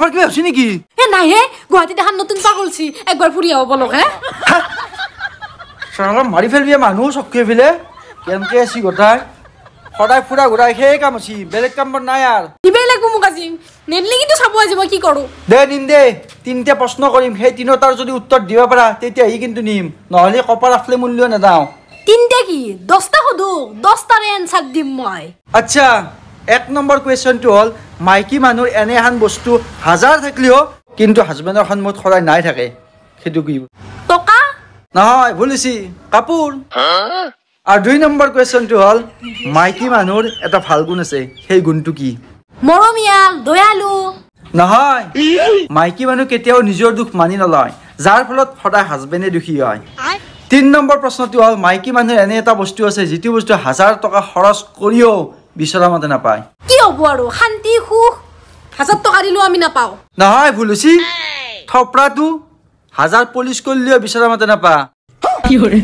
কাৰোবাৰ কিবা হৈছে নেকি? এ নাই হে, গুৱাহাটীত এখন নতুন পাগলছি, একবাৰ ফুৰি আহো বলক হে। চালা মাৰি ফেলবি মানুহ চক্কি ফেলে। কেনকে আছি গোটাই সদায় ফুৰা ঘূৰাই সেই কাম আছে, বেলেগ কাম বন নাই আৰু। দিবাই লাগব মোক আজি, নেদলি কিন্তু চাব আজি মই কি কৰোঁ। দে নিম দে, তিনিটা প্ৰশ্ন কৰিম, সেই তিনিটাৰ যদি উত্তৰ দিব পাৰা তেতিয়াহে কিন্তু নিম, নহ'লে কপাৰ আফলে মূল্য নেদাওঁ। তিনিটা কি দহটা সোধো, দহটাৰে এনচাৰ দিম মই। আচ্ছা, 1 নম্বৰ কুৱেশ্যনটো হ'ল, মাইকী মানুহৰ এনে এখন বস্তু হাজাৰ থাকিলেও কিন্তু হাজবেণ্ডৰ সন্মুখত সদায় নাই থাকে, সেইটো কি? টকা? নহয়, ভুল হৈছে, কাপোৰ। আৰু 2 নম্বৰ কুৱেশ্যনটো হ'ল, মাইকী মানুহৰ এটা ভাল গুণ আছে, সেই গুণটো কি? মৰমীয়াল, দয়ালু। নহয়, মাইকী মানুহ কেতিয়াও নিজৰ দুখ মানি নলয়, যাৰ ফলত সদায় হাজবেণ্ডে দুখী হয়। 3 নম্বৰ প্ৰশ্নটো হ'ল, মাইকী মানুহৰ এনে এটা বস্তু আছে যিটো বস্তু হাজাৰ টকা খৰচ কৰিও বিচৰা মতে নাপায়। কি হ'ব আৰু? শান্তি, সুখ। হাজাৰ টকা দিলেও আমি নাপাওঁ। নহয়, ভুল হৈছে, থপৰাটো হাজাৰ পলিচ কৰিলেও বিচৰা মতে নাপা। কি কৰে?